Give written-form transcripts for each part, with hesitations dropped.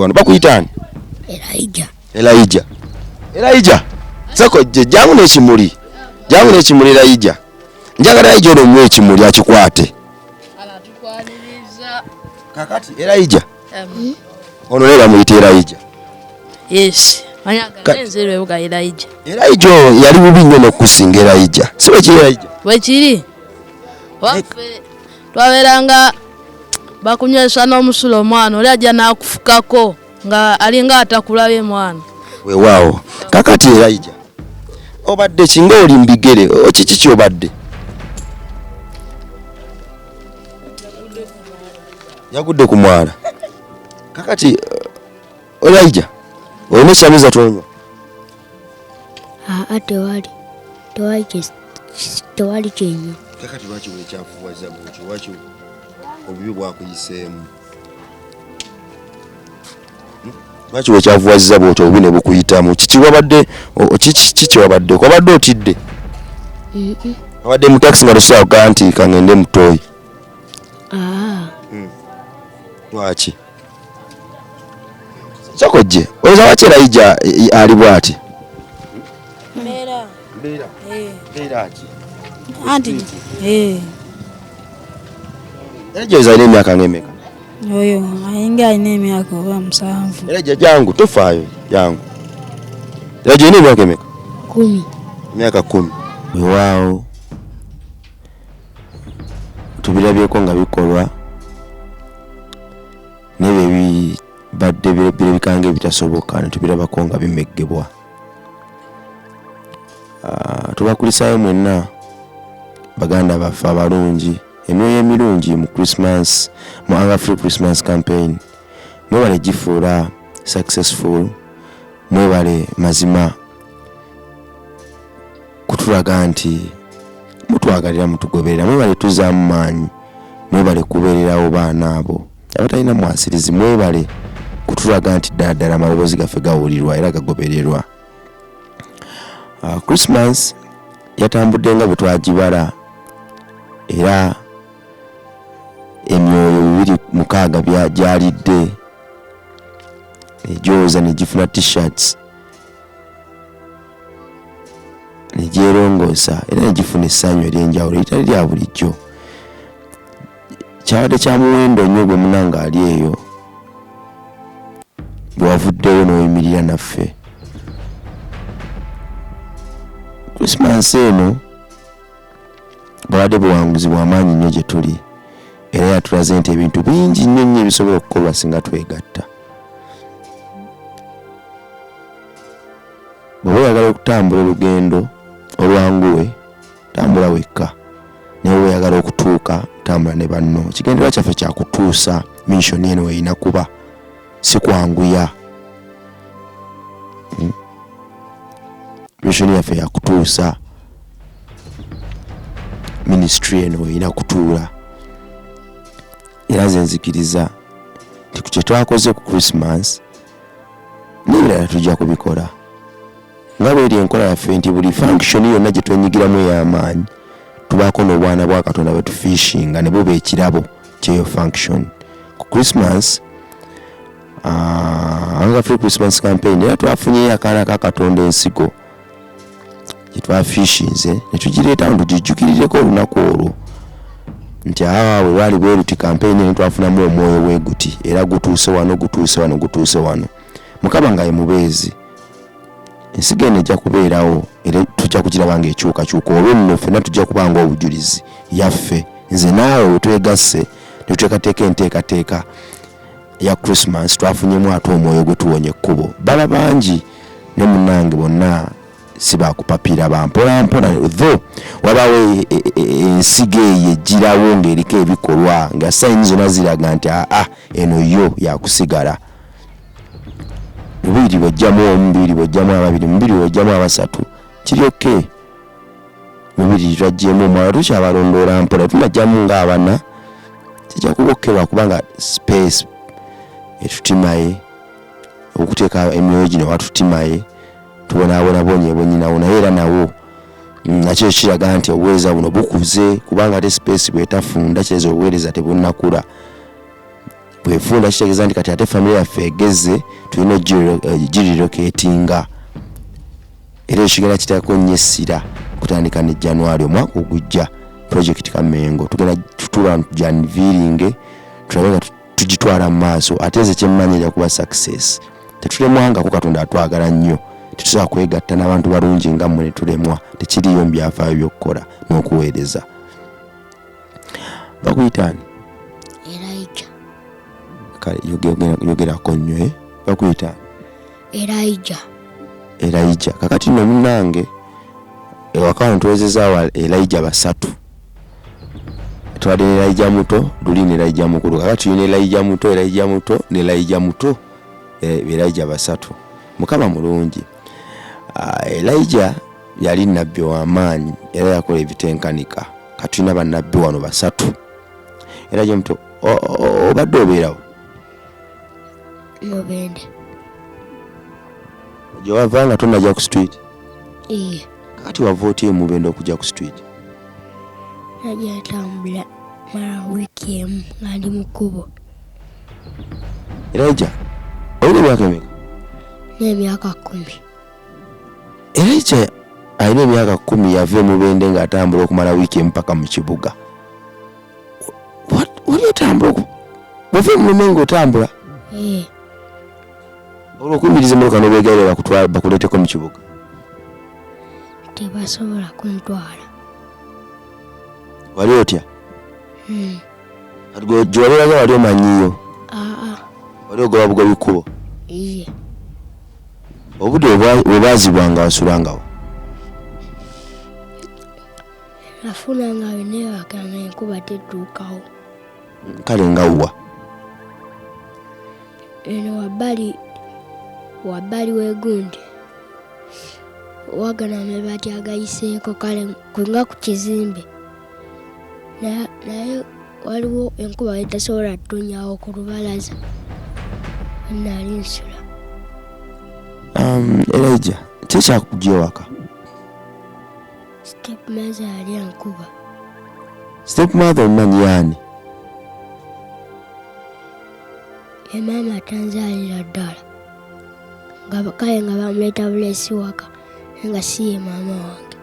Wano bakuyita ani? Elijah. Elijah. Elijah. Sako je jangu n'ekimuli. Jangu n'ekimuli Elijah. Njagala Elijah ono muwe ekimuli akikwate. Alatukwaniriza. Kakati Elijah. Ono naye bamuyita Elijah. Yes. Manya Elijah. Elijah yali bubi nnyo n'okusinga Elijah. Si bwe kiri Elijah? Bwe kiri. Waffe twabeeranga bakunywesa n'omusulo omwana oli ajja n'akufukako nga alinga atakulabye mwana. Weewaawo. Kakati Elijah obadde ki nga oli mbigere kiki kyobadde? Yagudde ku mwala. Kakati Elijah olina ekyamiza tonywa? Aa, tewali tewali kyenywa. Kakati lwaki wekyafuwaza bwotyo? Lwaki obubi bwakuyiseemu? Lwaki wekyafuwaziza bwotyo obubi ne bukuyitamu? Kiki wabadde kiki wabadde? Wabadde otidde? Wabadde mu taxi nga tosobola kugamba nti kangende mu ttooyi? Lwaki? Soko gye oyinza lwaki Elijah ali bw'ati? Mbeera. Mbeera. Mbeera ki? Anti Elijah oyinza alina emyaka ng'emeka? Oyo ayinga alina emyaka oba 7. Elijah jangu tofaayo jangu. Elijah olina emyaka emeka? 10. Emyaka 10. Weewaawo tubirabyeko nga bikolwa n'ebyo ebibadde birabika nga ebitasoboka ne tubirabako nga bimeggebwa. Tubakulisaayo mwenna baganda baffe abalungi, emyoyo emirungi mu Christmas, mu Hunger Free Christmas campaign. Mwebale gifuula successful, mwebale mazima kutulaga nti mutwagalira, mutugoberera, mwebale tuzaamu maanyi, mwebale kubeererawo baana abo abatalina mwasirizi, mwebale kutulaga nti ddala ddala amaloboozi gaffe gawulirwa era gagobererwa. Christmas yatambudde nga bwe twagibala era emyoyo 206 gyalidde egyoza ne gifuna t-shirts ne gyerongoosa era ne gifuna essanyu ery'enjawulo eritali lya bulijjo. Kyabadde kya muwendo nnyo gwe munange ali eyo bwe wavuddeyo n'oyimirira naffe. Christmas eno bwabadde buwanguzi bw'amaanyi nnyo gye tuli era yatulaze nti ebintu bingi nnyo nnyo ebisobola okukolwa singa twegatta. Bw'oba oyagala okutambula olugendo olwanguwe, tambula wekka, naye bw'oba oyagala okutuuka tambula ne banno. Ekigendererwa kyaffe kya kutuusa mission eno erina kuba si kwanguya. Mission yaffe ya kutuusa ministry eno erina kutuula, era nze nzikiriza nti ku kye twakoze ku Christmas n'ebirala tujja kubikola nga bweri enkola yaffe nti buli function yonna gye twenyigiramu ey'amaanyi tubaako n'obwana bwa Katonda bwe tufishinga ne buba ekirabo ky'eyo function. Ku Christmas Hunger Free Christmas campaign era twafunyeyo akaana ka Katonda ensigo gye twafishinze ne tugireeta nti tugijjukirireko olunaku olwo nti awa bwe lwali bwe luti campaign eno twafunamu omwoyo bwe guti era gutuuse wano gutuuse wano gutuuse wano. Mukama nga ye mubeezi, ensigo eno ejja kubeerawo era tujja kugiraba ng'ekyukakyuka. Olwo nno ffenna tujja kuba ng'obujulizi yaffe nze naawe we twegasse ne tuteekateeka enteekateeka ya Christmas twafunyemu ate omwoyo gwe tuwonya ekkubo. Baba bangi ne munnange bonna si bakupapira ba mpola mpola, though wabaawo ensigo eyo ejjirawo ng'eriko ebikolwa nga sayini zonna ziraga nti aa eno yo yakusigala. Mubiri bw'ojjamu omu, mubiri bw'ojjamu ababiri, mubiri bw'ojjamu abasatu, kiri okay. Mubiri twaggyemu omwala tukyabalondoola mpola, tunajjamu ng'abana kijja kuba okay lwakubanga space etutimaye okuteeka emyoyo gino watutimaye tubonaabona bonyebonyinawo, naye era nawo nakyo kiraga nti obuweereza buno bukuze kubanga ate space bwetafunda kitegeeza obuweereza tebunnakula. Bwefunda kitegeeza nti kati ate famire yaffe egeze, tulina ogirelocatinga. Era ekigenda kiteekako nnyo essira kutandika ne January omwaka ogujja. Project Kamengo tugenda tutula tugiunveilinge, tulabe nga tugitwala mu maaso. Ate nze kyemmanyi ejja kuba success. Tetulemwangako, Katonda atwagala nnyo, tetusobola kwegatta n'abantu balungi nga mmwe ne tulemwa. Tekiriiyo mu byafaayo by'okukola n'okuweereza. Bakuyita ani? Elijah. Kale yogerako nnyo, eh? Bakuyita ani? Elijah. Elijah. Kakati nno munnange ewaka wano tuwezezaawo Elijah basatu. Tubadde ne Elijah muto, luli ne Elijah mukulu. Kakati tulina Elijah muto, Elijah muto ne Elijah muto, Elijah basatu. Mukama mulungi. Elijah yali nabbi w'amaanyi era yakola ebitenkanika. Kati tulina bannabbi wano basatu. Elijah muto, obadde obeerawo? Mubende. Gye wava nga tonnajja ku street? Iye. Kakati wava otya e Mubende okujja ku street? Najja ntambula mara wiiki emu nga ndi mu kkubo. Elijah, olina emyaka emeka? N'emyaka 10. Elijah alina emyaka 10, yava e Mubende ng'atambula okumala wiiki emu paka mu kibuga. Wali otambula wava e Mubende ng'otambula? Olwo okuyimiriza emmotoka n'obeegairira bakuleeteko mu kibuga? Tebasobola kuntwala. Wali otya? Kati gwe gye wabeeraga wali omanyiiyo? Aa. Wali ogoba bugobi kkubo? Iye. Obudde bwe baazibwanga wasulangawo? Nafunanga we neebaka nga enkuba tetuukawo. Kale nga wa? Eno wabbali w'egundi. Wagana amabaati agayiseeko kale nga ku kizimbe. Naye waliwo enkuba etasobola kutonyawo ku lubalaza. Nali nsula. Elijah, ki ekyakugya ewaka? Step mother yali ankuba. Step mother omumanyi yaani? Ye maama atanzaalira ddala. Nga kale nga bamuleeta buleesi waka, naye nga si ye maama wange.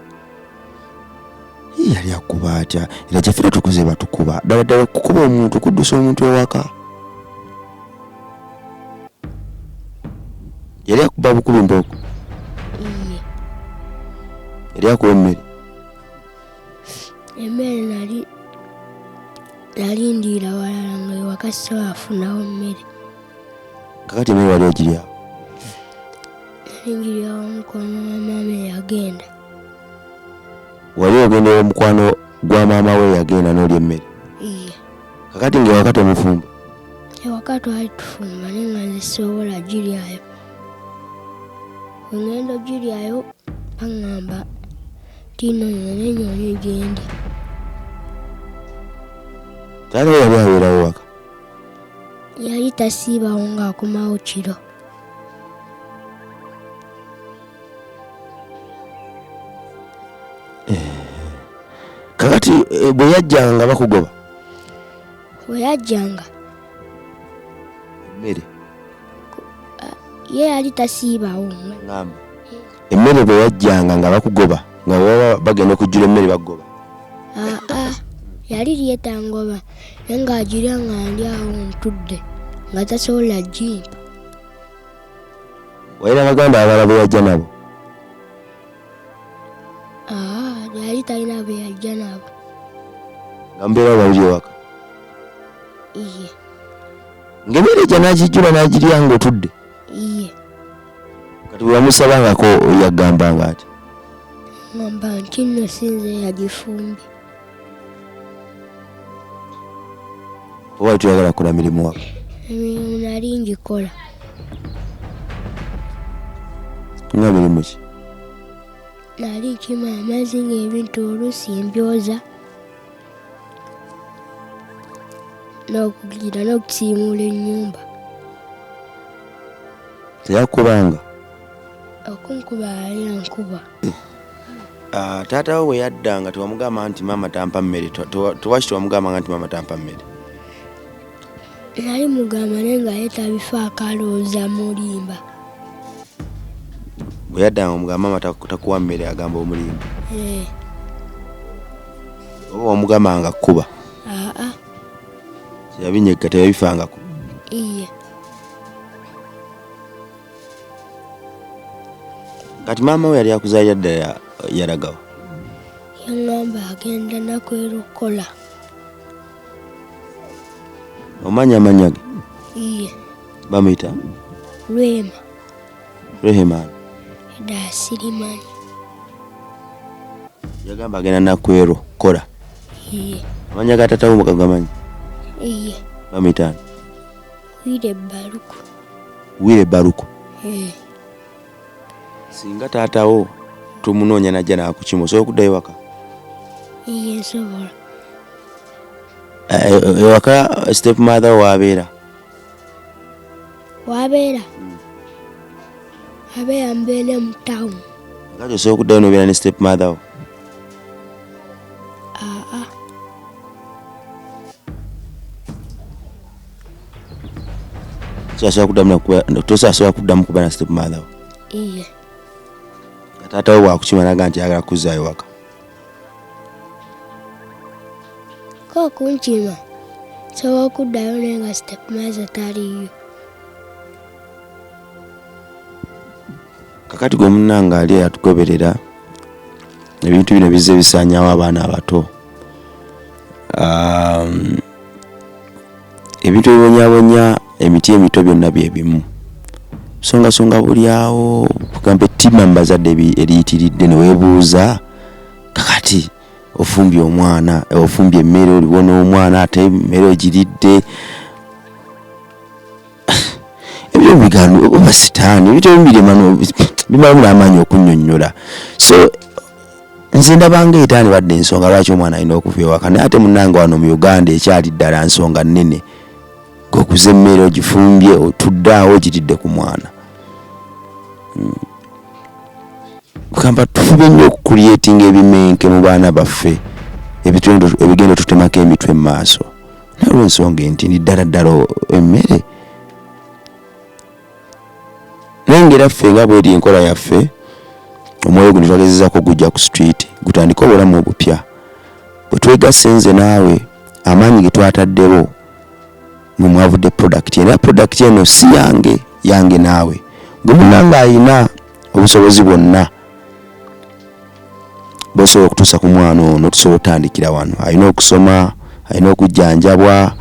Ye yali akuba atya? Era gye ffena tukuze batukuba. Ddala ddala okukuba omuntu kuddusa omuntu ewaka. Yali akuba bukubi mbooko? Iye. Yali akuwa emmere? Emmere nali ndiira walala nga ewaka sisobola kufunawo mmere. Kakati emmere wali ogiryawo? Nali ngiryawo mukwano wa maama eyagenda. Wali ogenda ew'omukwano gwa maama we eyagenda n'olya emmere? Iye. Kakati ng'ewaka temufumba? Ewaka twali tufumba naye nga nze sisobola giryayo. Bwe ngenda ogiryayo baŋŋamba nti nno nze nnyonyi gye ndya. Taata we yali abeerawo waka? Yali tasiibawo ng'akomawo kiro. Kakati bwe yajjanga nga bakugoba? Bwe yajjanga. Emmere. Ye yali tasiibawo. Ngamba. Emmere bwe yajjanga nga bakugoba, nga baba bagenda okujjula emmere bakugoba? Aa, yali yeetangoba naye ng'agirya nga ndi awo ntudde nga tasobola gimpa. Walina baganda abalala be yajja nabo? Aa, yali talina be yajja nabo. Nga mubeerawo babiri ewaka? Iye. Ng'emmere ejja n'agijjula n'agirya ng'otudde? Iye. Kati bwe wamusabangako yagambanga ati? Ngamba nti nno si nze yagifumbye. Oba wali toyagala kukola mirimu waka? Emirimu nali ngikola. Nga mirimu ki? Nali nkima amazzi ng'ebintu oluusi mbyoza n'okugira n'okusiimuula ennyumba. Teyakubanga? Okunkuba yali ankuba. Taata we bwe yaddanga tewamugamba nti maama tampa mmere? Tewaki tewamugambanga nti maama tampa mmere? Nali mugamba naye nga ye tabifaako alowooza mulimba. Bwe yaddanga omugamba maama takuwa mmere agamba omulimba? Eh. Oba wamugamba nga kkuba? Aa. Teyabinyegga, teyabifangako? Iye. Kati maama we yali akuzaalira ddala yalagawa? Yaŋŋamba agenda Nakwero kukola. Omanyi amannya ge? Iye. Bamuyita? Rwema. Rehema? Eddala sirimanyi. Yagamba agenda Nakwero kukola? Iye. Amannya ga taata wo gamanyi? Iye. Bamuyita ani? Wire Baruku. Wire Baruku? Eh. Singa taata wo tumunoonya najja n'akukima osobola okuddayo ewaka? Iye nsobola. Ewaka step mother wo waabeera? Wabeera? Abeera Mbeere mu town. Kati osobola okuddayo n'obeera ne step mother wo? Aa. Tosobola kuddamu kuba na step mother wo? Iye. Nga taata wo bw'akukima n'agamba nti ayagala kukuzzaayo waka? Ko okunkima nsobola okuddayo naye nga step mother taliiyo. Kakati gwe munnange ali atugoberera, ebintu bino bizze bisaanyaawo abaana abato. Ebintu ebibonyabonya emiti emito byonna bye bimu. Busongasonga buli awo, kugamba ettima mu bazadde eriyitiridde ne weebuuza kakati ofumbye omwana, ofumbye emmere oliwo n'omwana ate emmere ogiridde. Ebyo bigambo oba sitaani ebintu ebimu birema bimalamu n'amaanyi okunnyonnyola. So nze ndabanga etaani badde ensonga lwaki omwana alina okuva ewaka, naye ate munnange wano mu Uganda ekyali ddala nsonga nnene. Gwe okuza emmere ogifumbye otudde awo ogiridde ku mwana. Kugamba tufube nnyo okucreatinga ebimenke mu baana baffe ebigenda otutemako emitwe mu maaso. Naye olw'ensonga enti ni ddala ddala emmere. Naye ng'era ffe nga bw'eri enkola yaffe, omwoyo guno twagezezaako okugujja ku street gutandike obulamu obupya. Bwe twegasse nze naawe, amaanyi ge twataddewo mwe mwavudde product eno. Era product eno si yange, yange naawe. Gwe munnange alina obusobozi bwonna bw'osobola okutuusa ku mwana ono, tusobola otandikira wano. Alina okusoma, alina okujjanjabwa,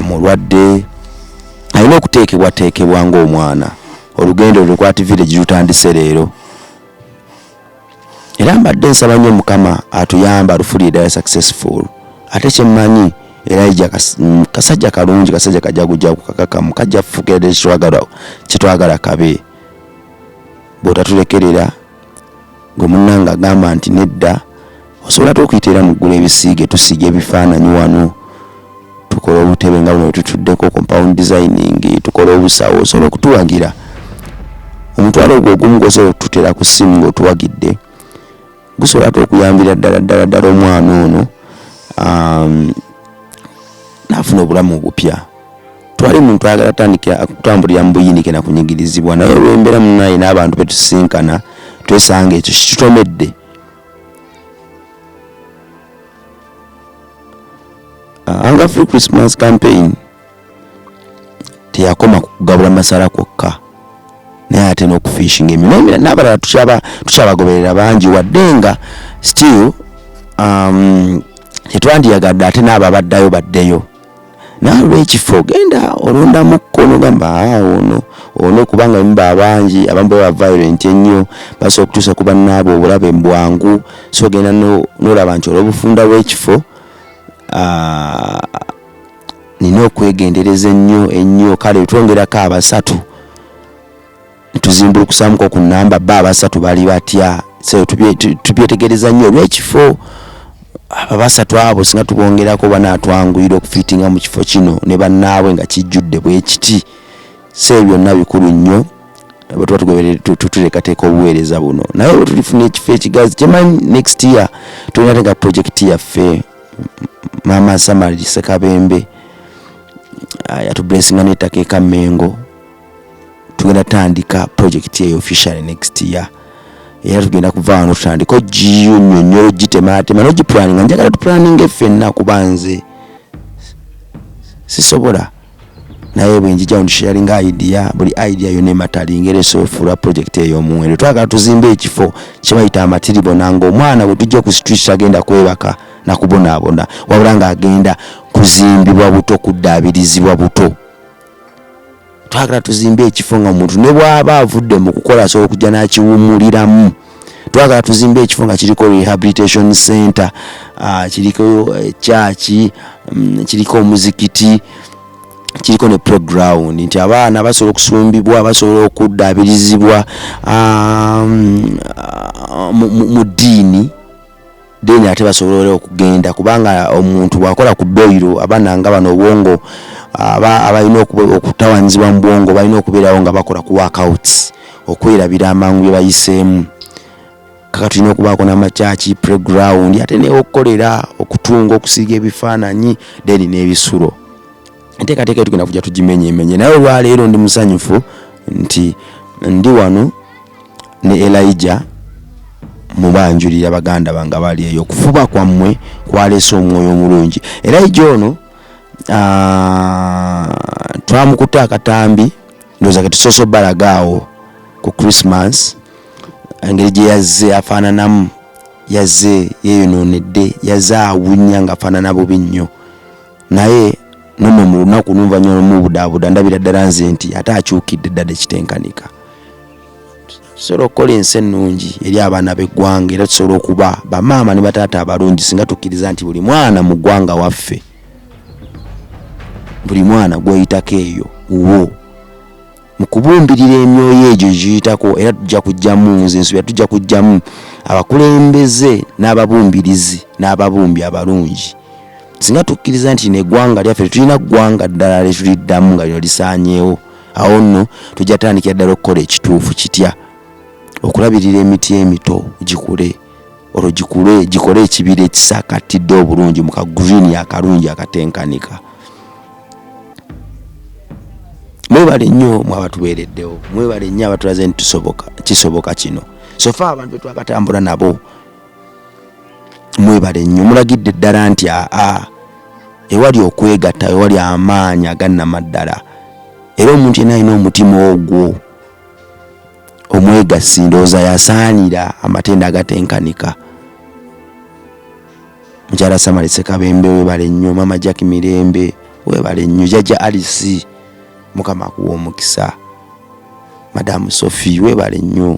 mulwadde, alina okuteekebwateekebwa ng'omwana. Olugendo lwe Kwati Village lutandise leero. Era mbadde nsaba nnyo Mukama atuyambe alufuulire ddala successful. Ate kye mmanyi Elijah kasajja kalungi, kasajja kajagujagu, kakakamu, kajja kufuukira ddala kye twagala kabe. Bw'otatulekerera gwe munnange agamba nti nedda, osobola ate okuyita era mu ggulu ebisiige, tusiiga ebifaananyi wano, tukola obutebe nga buno bwe tutuddeko, compound designing, tukola obusawo, osobola okutuwagira. Omutwalo ogwo ogumu gw'osobola okututera ku ssimu ng'otuwagidde, gusobola ate okuyambira ddala ddala ddala omwana ono n'afuna obulamu obupya. Twali muntu ayagala tandikira kutambulira mu buyinike na kunyigirizibwa, naye olw'embeera munnaye n'abantu be tusisinkana twesanga ekyo kitutomedde. Hunger Free Christmas Campaign teyakoma ku kugabula masala kwokka, naye ate n'okufishinga emyo n'abalala tukyabagoberera bangi, wadde nga still tetwandiyagadde ate n'abo abaddayo baddeyo. Naye olw'ekifo genda olondamukko n'ogamba ono ono, kubanga muba abangi abamu baba violent ennyo, basobola okutuusa ku bannaabwe obulabe mu bwangu. So ogenda n'olaba nti olw'obufunda bw'ekifo nina okwegendereza ennyo ennyo. Kale twongerako abasatu tuzimbulukusaamuko ku nnamba, bo abasatu bali batya? So tubyetegereza nnyo olw'ekifo. Abo abasatu abo singa tubongerako banaatwanguyira okufiitinga mu kifo kino ne bannaabwe nga kijjudde bwe kiti. So ebyo byonna bikulu nnyo bwe tuba tuteekateeka obuweereza buno. Naye bwe tulifuna ekifo ekigazi, kyemanyi next year tulina teeka project yaffe Maama Samali Ssekabembe. Yatublessinga n'ettaka e Kammengo. Tugenda tandika project eyo officially next year, era tugenda kuva wano tutandika oginyonyola, ogitematema nogiplanninga. Njagala tuplanninge ffenna, kuba nze sisobola, naye bwe njija ndisharinga idea, buli idea yonna ematalinga era esobola project ey'omuwendo. Twagala tuzimbe ekifo kyebayita amatiribona, nga omwana bwe tujja ku street agenda kwebaka nakubonaabona, wabula ng'agenda kuzimbibwa buto, kuddaabirizibwa buto. Twagala tuzimbe ekifo nga omuntu ne bw'aba avudde mu kukola asobola okujja n'akiwummuliramu. Twagala tuzimbe ekifo nga kiriko rehabilitation center, kiriko kyaki, kiriko omuzikiti, kiriko ne playground, nti abaana basobola okusumbibwa, basobola okuddaabirizibwa mu ddiini, then ate basobole okugenda, kubanga omuntu bw'akola ku ddoyiro, abaana nga bano obwongo abalina okutawanyizibwa mu bwongo balina okubeerawo nga bakola ku workouts okwerabira amangu bye bayiseemu. Kaka tulina okubaako n'amakyaki, playground, ate newokukolera okutunga, okusiiga ebifaananyi, then n'ebisulo. Enteekateeka tugenda kujja tugimenyemenye, naye olwaleero ndi musanyufu nti ndi wano ne Elijah mubanjulira baganda bange abali eyo. Okufuba kwammwe kwaleese omwoyo omulungi. Elijah ono twamukutte akatambi, ndowooza ke tusoose obbalaga awo ku Christmas, engeri gye yazze afaananamu, yazze yeeyonoonedde, yazze awunya ng'afaanana bubi nnyo, naye nono mu lunaku nunva mubudaabuda ndabira ddala nze nti ate akyukidde ddala ekitenkanika. Tusobola okukola ensi ennungi eri abaana b'eggwanga, era tusobola okuba bamaama ne bataata abalungi singa tukkiriza nti buli mwana mu ggwanga waffe, buli mwana gw'oyitako eyo wuwo. Mu kubumbirira emyoyo egyo giyitako, era tujja kujjamu, nze nsubira tujja kujjamu abakulembeze n'ababumbirizi n'ababumbi abalungi singa tukkiriza nti neggwanga lyaffe tetulina ggwanga ddala lyetuliddamu nga lino lisaanyeewo. Awo nno tujja tandikira ddala okukola ekituufu kitya okulabirira emiti emito gikule, olwo gikule gikole ekibira ekisakatidde obulungi mu ka green akalungi akatenkanika. Mwebale nnyo mwabatubeereddewo, mwebale nnyo abatulaze nti tusoboka, kisoboka kino. So far abantu betwakatambula nabo mwebale nnyo, mulagidde ddala nti aa ewali okwegatta ewali amaanyi agannamaddala, era omuntu yenna alina omutima ogwo omwegassi ndowooza yasaanira amatendo agatenkanika. Mukyala Samali Ssekabembe webale nnyo, Mama Jack Mirembe webale nnyo, Jjajja Alice Mukama akuwa omukisa, Madamu Sophie webale nnyo,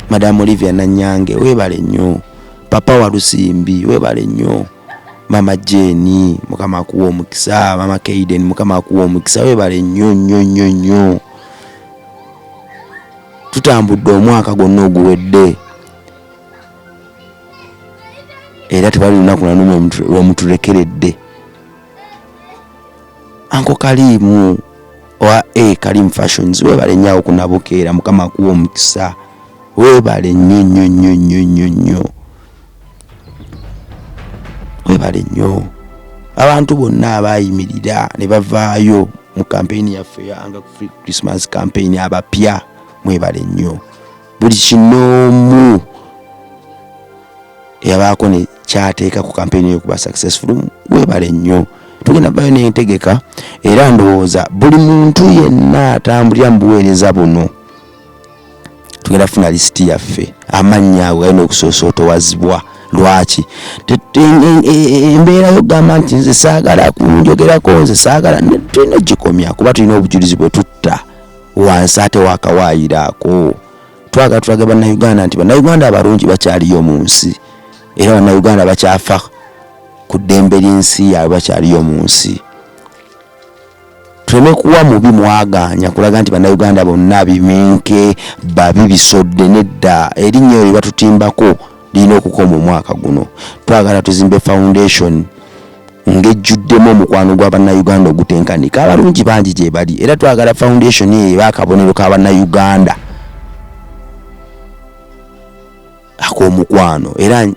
Madamu Olivia Nanyange webale nnyo, Papa Walusimbi webale nnyo, Mama Jane Mukama akuwa omukisa, Mama Kaiden Mukama akuwa omukisa, webale nnyo nnyo nnyo nnyo. Tutambudde omwaka gwonna oguwedde era tewali lunaku nalumu lwemutulekeredde. Anko Kalimu owa A Kalimu Fashions webale nnyo awo kunabukeera, Mukama akuwa omukisa, webale nnyo nnyo nnyo nnyo nnyo nnyo, webale nnyo. Abantu bonna abayimirira ne bavaayo mu kampeyini yaffe ya Hunger Free Christmas campaign, abapya mwebale nnyo. Buli kinoomu eyabaako ne kyateeka ku kampeyini eyo kuba successful, webale nnyo. Tugenda bayo n'entegeka, era ndowooza buli muntu yenna atambulira mu buweereza buno tugenda kufuna lisiti yaffe, amannya ago galina okusoosootowazibwa. Lwaki embeera yokugamba nti nze saagala kunjogerako, nze saagala, tulina ogikomya kuba tulina obujulizi bwe tutta wansi ate wakawaayiraako. Twagala tulage Bannayuganda nti Bannayuganda abalungi bakyaliyo mu nsi, era Bannayuganda bakyafa ku ddembe ly'ensi yaabwe bakyaliyo mu nsi. Tuleme kuwa mubi mwagaanya kulaga nti Bannayuganda bonna bimenke babi bisodde, nedda. Erinnya eryo batutimbako lirina okukoma omwaka guno. Twagala tuzimbe foundation ng'ejjuddemu omukwano gwa Bannayuganda ogutenkanika, abalungi bangi gye bali, era twagala foundation eyo eba akabonero ka Bannayuganda ak'omukwano. Era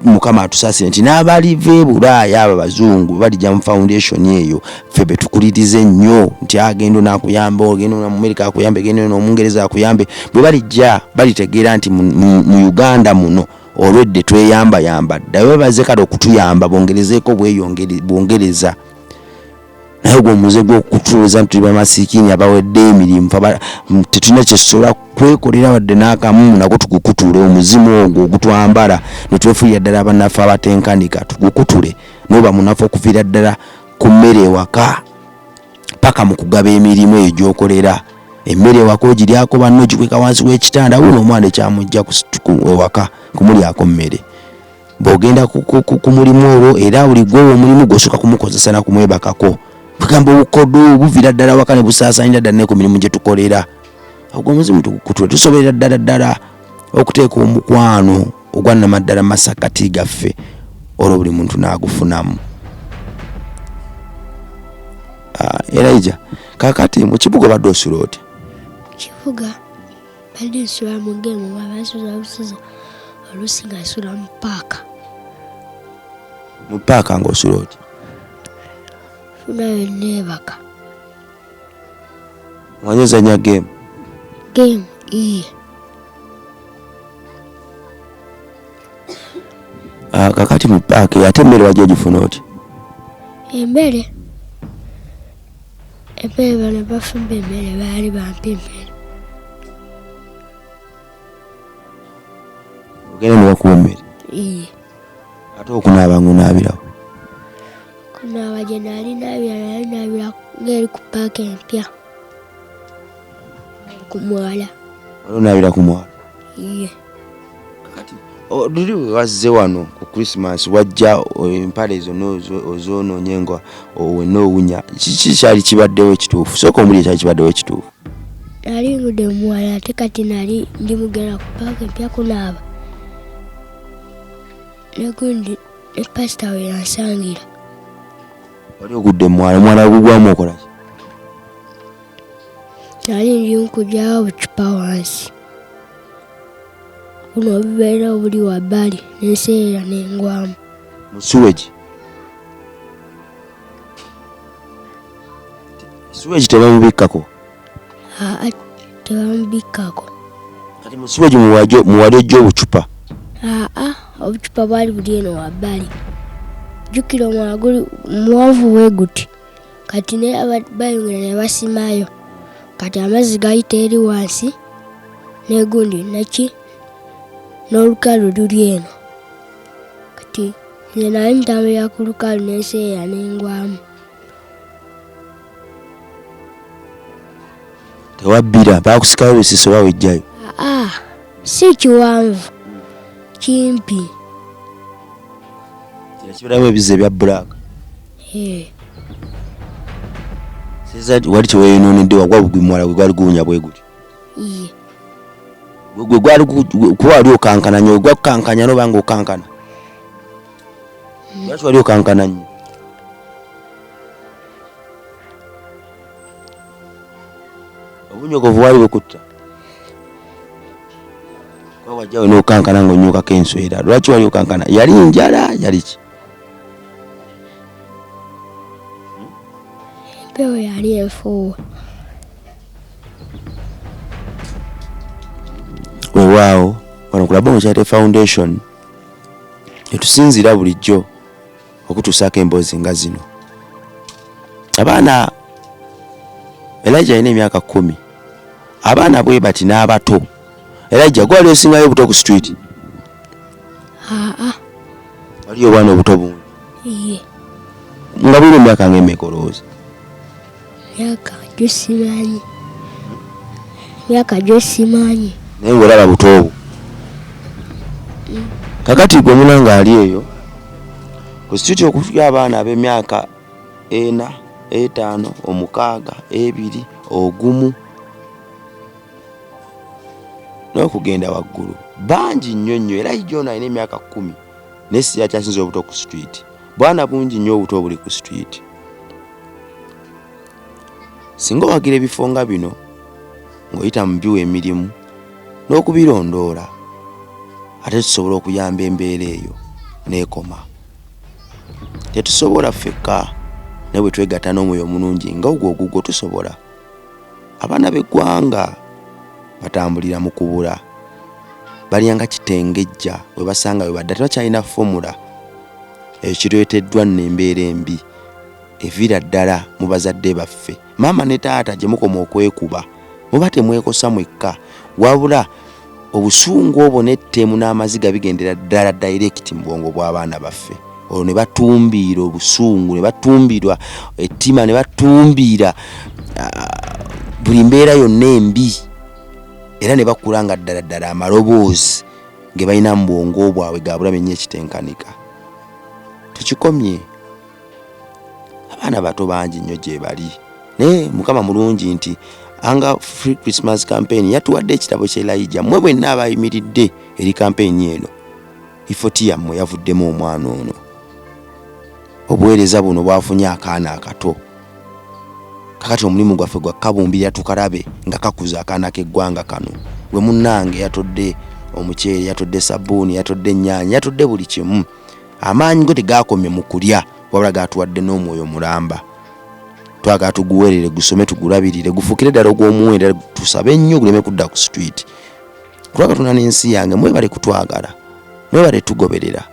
Mukama atusaasire nti n'abaliva e Bulaaya abo abazungu balijja mu foundation eyo, ffe be tukuliriza ennyo nti agenda onakuyamba, ogenda mu Amerika akuyambe, genda n'Omungereza akuyambe. Bwe balijja balitegeera nti mu Uganda muno olwedde tweyambayamba dda, bebaze kale okutuyamba bongerezeeko bwongereza. Naye ogwo omuze gw'okutuuza nti tuli bamasiikini abawedde emirimu, tetulina kyetusobola kwekolera wadde n'akamu, nagwo tugukutule omuzimu ogwo ogutwambala ne twefuulira ddala abanafu abatenkanika, tugukutule n'oba munafu okuviira ddala ku mmere ewaka paka mu kugaba emirimu eyo gy'okolera. Emmere ewaka ogiryako banno, ogikweka wansi w'ekitanda, wuuno omwana ekyamujja ewaka kumulyako mmere. Bw'ogenda ku mulimu olwo era buli gwowa omulimu gw'osooka kumukozesa na kumwebakako. Kugamba obukodo buviira ddala waka ne busaasaanira ddala ne ku mirimu gye tukolera. Ogwo omuzimu tugukutule, tusobolera ddala ddala okuteeka omukwano ogwa nnamaddala mu masakkati gaffe, olwo buli muntu n'agufunamu. Elijah, kaakati mu kibuga obadde osula otya? Mu kibuga mbadde nsula mu geemu nga bansuza busuza, oluusi nga nsula mu paaka. Mu paaka ng'osula otya? Nfunayo neebaka. Omanyi ozannya geemu? Geemu, iye. Kakati mu paaka eyo ate emmere wajja ogifuna otya? Emmere? Emmere bano bafumba emmere, baali bampa emmere. Ogenda ne bakuwa emmere? Iye. Ate okunaaba ng'onaabirawo? Kunaaba gye nali naabira, nali naabira ng'eri ku paaka empya ku mwala. Wali onaabira ku mwala? Iye. Kakati luli we wazze wano ku Christmas wajja empale zonna ozoonoonye nga wenna owunya, kiki kyali kibaddewo ekituufu? Sooka ombulire ekyali kibaddewo ekituufu. Nali ngudde mu mwala ate kati nali ndi mugenda ku paaka empya kunaaba. Ne gundi ne pasita we yansangira. Wali ogudde mu mwala, omwala gugwamu okola ki? Nali ndi nkugyayo obucupa wansi. Buno obubeera obuli wabbali ne nseerera ne ngwamu. Mu sewage? Sewage tebamubikkako? Aa, tebamubikkako. Kati mu sewage muwali ojja obucupa? Aa, obucupa bwali buli eno wabbali. Jjukira omwala guli muwanvu bwe guti. Kati naye bayongera ne basimayo. Kati amazzi gayita eri wansi n'egundi naki n'olukalu luli eno. Kati nze nali ntambulira ku lukalu ne nseerera ne ngwamu. Tewabbira, baakusikayo lusiisi oba wejjayo? Aa, si kiwanvu, kimpi. Kino kibeeramu ebizzi ebya bbulaaka. Wali teweeyonoonedde, wagwa bugwi muwala gwe gwali guwunya bwe gutyo? Iye. Gwe gwali kuba wali okankana nnyo, gwakukankanya n'oba ng'okankana? Lwaki wali okankana nnyo? Obunyogovu bwali bukutta? Kuba wajja we n'okankana ng'onyookako enswera. Lwaki wali okankana? Yali njala, yali ki? Empewo yali efuuwa. Weewaawo wano ku Labongo Charity Foundation etusinziira bulijjo okutuusaako emboozi nga zino. Abaana, Elijah alina emyaka 10. Abaana bwe bati n'abato. Elijah, gwe wali osingayo obuto ku street? Aa. Waliyo obwana obuto bungi? Iye. Nga bulina emyaka ng'emeka olowooza? Myaka gyo simanyi. Myaka gyo simanyi. Naye ng'olaba buto obwo. Kakati gwe munange ali eyo ku street okufika abaana ab'emyaka 4, 5, 6, 2, 1 n'okugenda waggulu bangi nnyo nnyo. Era Elijah ono alina emyaka 10 naye si yakyasinze obuto ku street. Bwana bungi nnyo obuto obuli ku street. Singa owagira ebifo nga bino ng'oyita mu biwa emirimu n'okubirondoola, ate tusobola okuyamba embeera eyo. N'ekoma. Tetusobola ffekka, naye bwe twegatta n'omwoyo omulungi nga ogwo ogugwo tusobola. Abaana b'eggwanga batambulira mu kubula, balya nga kitengejja, we basanga we badda, tebakyalina fomula. Ekyo kireeteddwa nno embeera embi eviira ddala mu bazadde baffe. Maama ne taata gye mukoma okwekuba, muba temwekosa mwekka, wabula obusungu obwo n'ettemu n'amaziga bigendera ddala direct mu bwongo bw'abaana baffe. Olwo ne batumbiira obusungu, ne batumbiirwa ettima, ne batumbiira buli mbeera yonna embi, era ne bakula nga ddala ddala amaloboozi ge balina mu bwongo bwabwe ga bulabe nnyo ekitenkanika. Tukikomye. Abaana bato bangi nnyo gye bali, naye Mukama mulungi nti Hunger Free Christmas Campaign yatuwadde ekitabo kya Elijah. Mmwe bwenna abayimiridde eri campaign eno, ifoti yammwe yavuddemu omwana ono. Obuweereza buno bwafunye akaana akato. Kakati omulimu gwaffe gwa kabumbirira tukalabe nga kakuza akaana k'eggwanga kano. Gwe munnange yatodde omuceere, yatodde sabbuuni, yatodde ennyaanya, yatodde buli kimu. Amaanyi go tegakomye mu kulya, wabula gatuwadde n'omwoyo mulamba. Twagala tuguweerere, gusome, tugulabirire, gufuukire ddala ogw'omuwendo, era tusabe nnyo guleme kudda ku street. Kulwa Katonda n'ensi yange, mwebale kutwagala, mwebale tugoberera,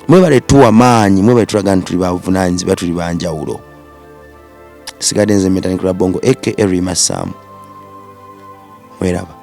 mwebale tuwa maanyi, mwebale tulaga nti tuli bavunaanyizibwa, tuli banjawulo. Sigadde nze Metanikula Bongo aka Rima Sam. Mweraba.